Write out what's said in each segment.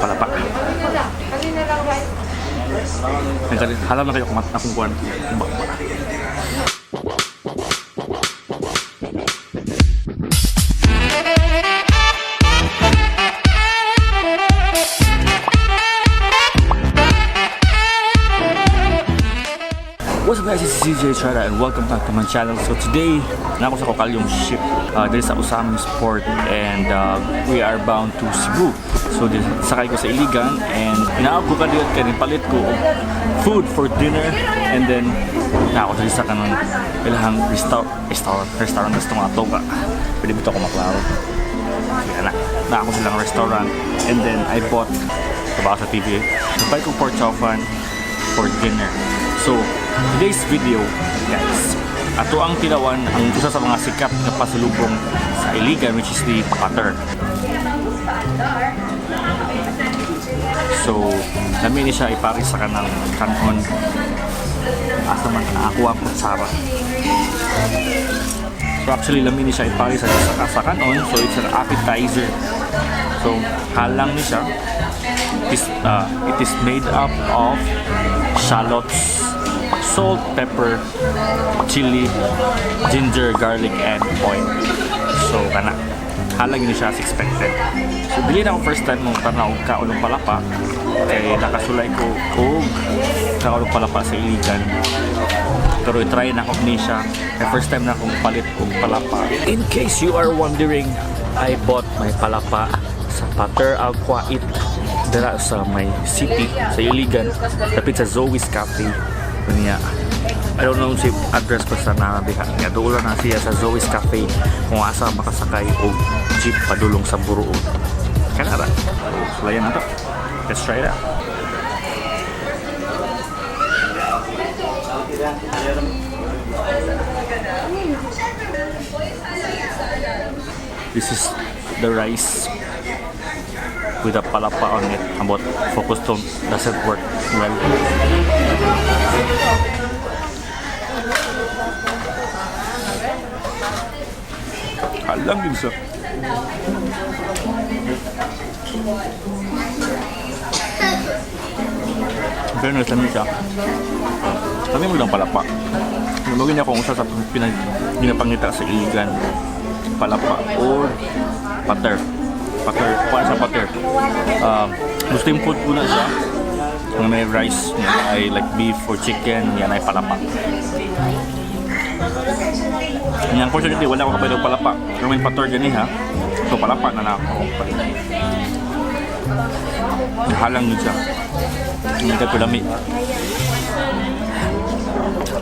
Palapa. Halam na kayo kumat akong kuan. Bakba. What's up, guys, it's CJ Estrada and welcome back to my channel. So today, naa ko sa Kokalyong ship. There sa Ozamiz Port and we are bound to Cebu. So sakay ko sa Iligan and inaog ko kadiyot kay palit ko og food for dinner and then naa ko diri sa kanang ilahang restaurant gusto nga toga. Pwede ba ito ko maklaro? Sige na. Naa ko silang restaurant and then I bought trabaho sa TV. Nabay ko pork chow fan for dinner. So, today's video, guys, ato ang tilawan ang usa sa mga sikat nga pasalubong sa Iligan, which is the pater. So, lami ni siya ipari sa kanang kanon. Asa man ako ang kutsara. So actually lami ni siya ipari sa kanon. So it's an appetizer. So halang ni siya. It is made up of shallots, salt, pepper, chili, ginger, garlic, and oil. So kana halang ni siya as expected. So dili na ako first time mong tanaw kaon og palapa kay nakasulay ko og kaon og palapa sa Iligan. Pero i-try na ako ni siya. Kay first time na akong palit og palapa. In case you are wondering, I bought my palapa sa Pater Al Quait dira sa may city sa Iligan, dapit sa Zoe's Cafe. Niya. I don't know si address basta na diha niya. Doon na siya sa Zoe's Cafe kung asa makasakay og jeep padulong sa Buruod. Kana ra. So, sulayan na to. Let's try it out. This is the rice with a palapa on it. About focus tone doesn't work well. Alam din siya. Pero nice lami siya. Lami mo lang palapa. Lumagin niya kung usa sa pinapangita sa Iligan. Palapa or pater. Pater, kuha sa pater. Muslim food po na siya. Ang may rice, yan ay like beef or chicken, yan ay palapa. Yan, unfortunately, wala ko kapag palapa. Pero may pater gani ha. So palapa na na ako palit. Halang yun siya. Hindi ka kulami.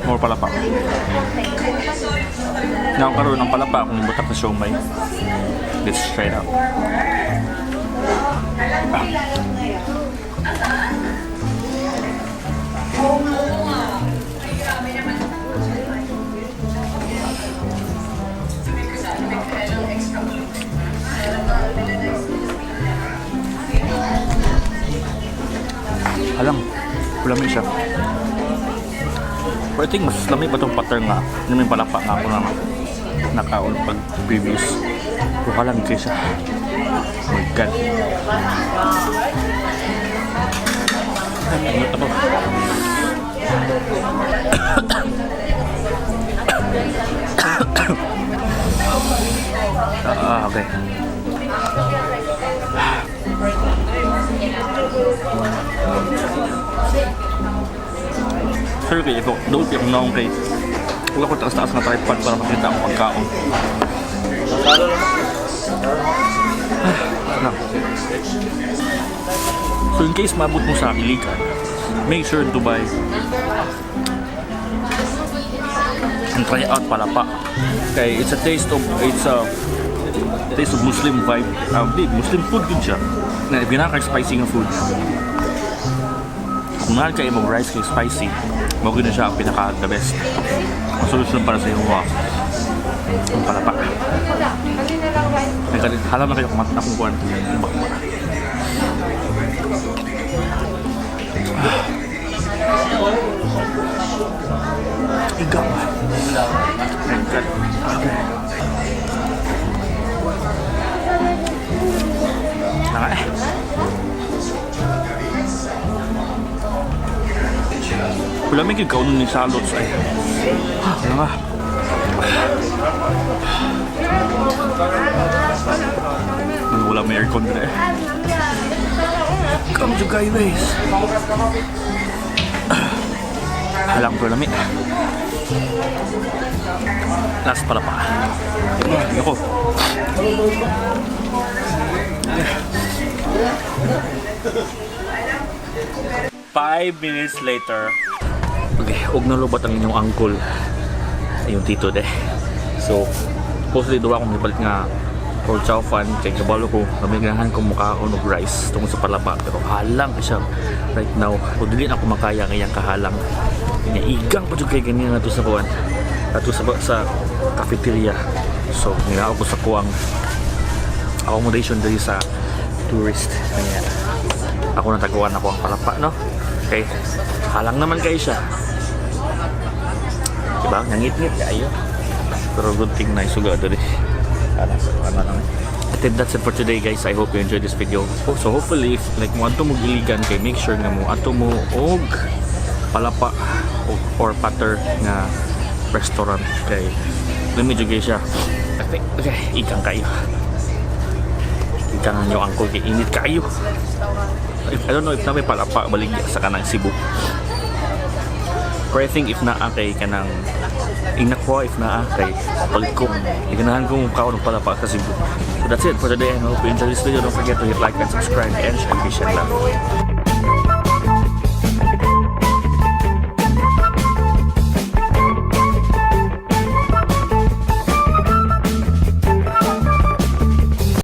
More palapa. Now, karon ng palapa kung butak sa siomay. Let's try it out. Ah. Alam, kulami siya. Pero I think mas lami pa itong pattern nga. Ano may palapa nga ako na nakaon pag previous. Pero halang kayo siya. Oh my God. Ano ito? Ah, okay. Sure kay ito, doon yung naong kay wala ko taas-taas na tripod para makita ang pagkaon. Ah, so in case maabot mo sa Iligan, make sure to buy and try out palapa. Kay it's a taste of Muslim vibe. Di, Muslim food din siya. Na ginaka spicy nga food. Kung naan kayo mag rice kay spicy, mao gyud na siya ang pinaka the best. Ang solusyon para sa iyong ang palapa. Halam na kayo kung akong kuan. Bakba. Iga. My God. Okay. Naka eh. Wala may kaunon ni shallots ay. Ah, ano nga? Ano, wala may aircon dire. Come to guys. Halang ko lami. Last pala pa. Ako. 5 minutes later. Okay, og nalubat ang inyong uncle. Ay, yung tito de. So, supposedly duha akong gipalit nga or chow fan kay kabalo ko kamignahan ko mukha og rice tungod sa palapa, pero halang siya right now o dili na ako makaya ang iyang kahalang. Nya igang pa jud kay ganyan ato sa kuan, ato sa cafeteria. So nilao ko sa kuang accommodation diri sa tourist. Ayan, ako nataguan ako ang palapa, no? Okay, halang naman kayo siya, diba? Nangit-ngit kayo, pero good thing na isuga diri. Ano lang. I think that's it for today, guys. I hope you enjoyed this video. So hopefully, if like mo adto mo Iligan kay make sure nga mo ato mo og palapa or pater nga restaurant kay lami jud kay siya. I think, okay, ikang kayo. Ikang ang uncle kay init kayo. If, I don't know if na may palapa baligya sa kanang Cebu. Pero I think if naa kay kanang inakuha, if naa kay palit ko. Iganahan ko kaon og palapa sa Cebu. So that's it for today. I hope you enjoyed this video. Don't forget to hit like and subscribe and share. Peace and love.